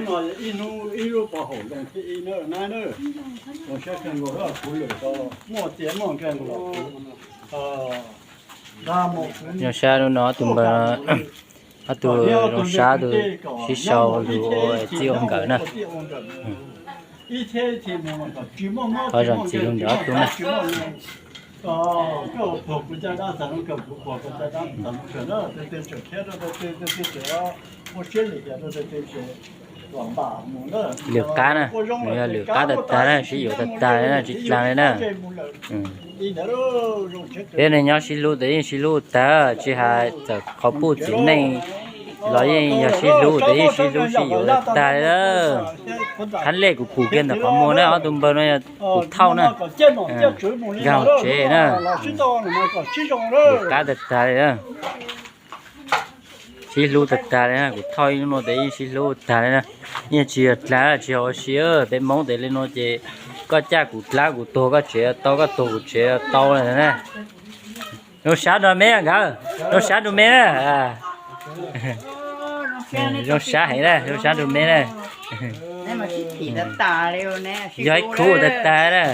Ib hnub ib lub pov haum zoo thiab ib na na, zoo sab kawg nkaus, kuv lwm tau muaj txiag muaj nkeeg los kuv. Zoo sab lub no ob tug npawg, ob tug zoo sab tus sib sau lus ua txij ua nkawm na. Thov zam txim rau nkawd ob tug na. Lwm qab na, nws yog lwm qab tag tag na, sib yuav tag tag li na, tsis dlaag li na. Peb neeg nyob sib hlub tes yeej sib hlub tag, tsis hais txawm qhov puj txiv neej los yeej yog sib hlub tes yeej sib hlub sib yuav tag tag li na. Qhab lej kuv pum kiag ntawm qhov muag na, ob tug npawg no yog kuv thauj na. Nkag hauv tsev na, lwm qab tag tag li na. Sib hlub tag tag li na, kuv thauj ib lub no tes yeej sib hlub tag li na. Yeej tsis yog dlaag tsis yog ua si, peb Hmoob tes li no ces koj caj kuv dlaab kuv tuag koj tsev tau, koj tuag kuv tsev tau na. Zoo sab nrog meb nkawd, zoo sab nrog meb na. Zoo sab heev na, zoo sab nrog meb na. Yog ib khub tag tag na.